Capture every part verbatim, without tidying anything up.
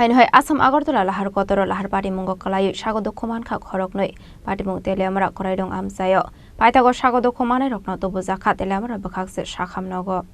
Haino hai Assam Agartala lahar kotoro lahar patimungo kwlaiwi sago dukhu mankha khoroknwi. Patimung Teliamura Koraidong amchaio. Paithago sago dukhu manai rokno tubujakha Teliamura bwkhak se sakham nogo.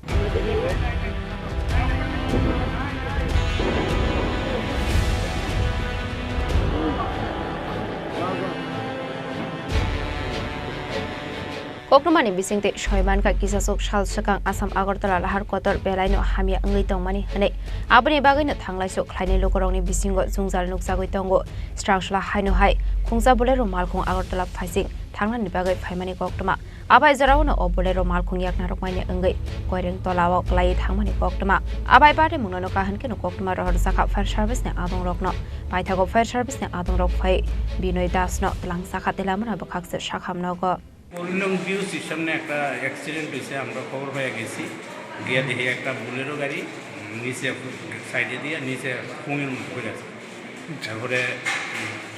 Koktwmani bisingtwi soi mankha, kisasuk sal swkang Assam Agartala lahar kotor belaino hamya wngwi tongmani hwnwi. Aboni bagwino thanglaisu khlainai lukurokni bisingo jwngjal nukjagwi tongo. Swrang sla haino hai khungsa Bolero malkhung Agartala phaising thangnani bagwi phaimani koktwma. Abai joraono o Bolero malkhung yakna rwkmani wngwi Koireng tolao kwlaiwi thangmani koktwma. Abai patimungno kahwn kheno koktwma rohorjakha fire service ni adongrokno. Paithago fire service ni adongrok phai Binoy Das no twlangjakha Teliamura bwkhak se sakham nogo. করিলং ভিউ স্টেশনে একটা অ্যাক্সিডেন্ট হয়েছে, আমরা খবর পেয়ে গেছি, গিয়ে দেখি একটা বোলেরো গাড়ি নিচে, সাইডে দিয়ে নিচে কুমির মতো পড়ে আছে। তারপরে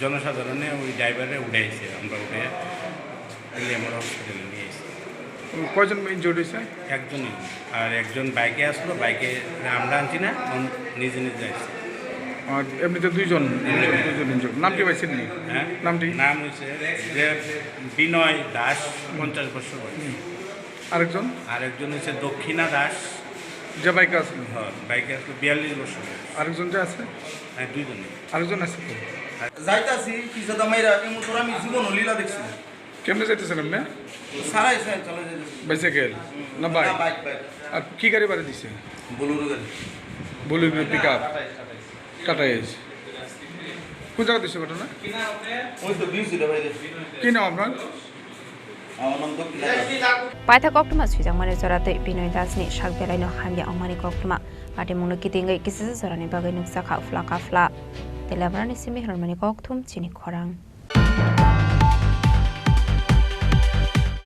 জনসাধারণে ওই ড্রাইভারে উঠাইছে, আমরা উঠে এলিয়ামোড় হসপিটালে নিয়ে এসেছি। কয়জন ইনজুর্ড হয়েছে? একজনই। আর একজন বাইকে আসলো, বাইকে আমরা আনছি না, নিজে নিজে আসছে। আর এমনিতে দুইজন, দুইজন ইনজুর্ড। নাম কি পাইছেন নি? হ্যাঁ? নামটি? নাম হচ্ছে যে বিনয় দাস, পঞ্চাশ বছর বয়স। হুম। আরেকজন? আরেকজন হচ্ছে দক্ষিণা দাস। যে বাইকে আসলো? হ্যাঁ, বাইকে আসলো, বিয়াল্লিশ বছর বয়স। আরেকজন যে আছে? হ্যাঁ, দুইজনই। আরেকজন আছে তো? যাইতাছি, পিছে দামাইরা, এমন তোর আমি জীবন লীলা দেখছি। কেমনে যাইতেছেন আপনি? সারাই সারাই চলে যাইতেছি। বাইসাইকেল? হুম। না বাইক? না, বাইক, বাইক। আর কি গাড়ি বাড়ি দিছে? বোলেরো গাড়ি। Bolero pick up? Tata Ace. কোন জায়গা দিছে ঘটনা? ওই তো ভিউ ছিল ভাই। কি নাম আপনার? আমার নাম দক্ষিণা Das. Paithak koktwma swijak mani jora tei Binoy Das ni sak belai no hamya wngmani koktwma. Patimung no kitingwi kisisa jora ni bagwi nukjakha phla ka phla. Teliamura ni simi hwnmani kokthum chini khorang.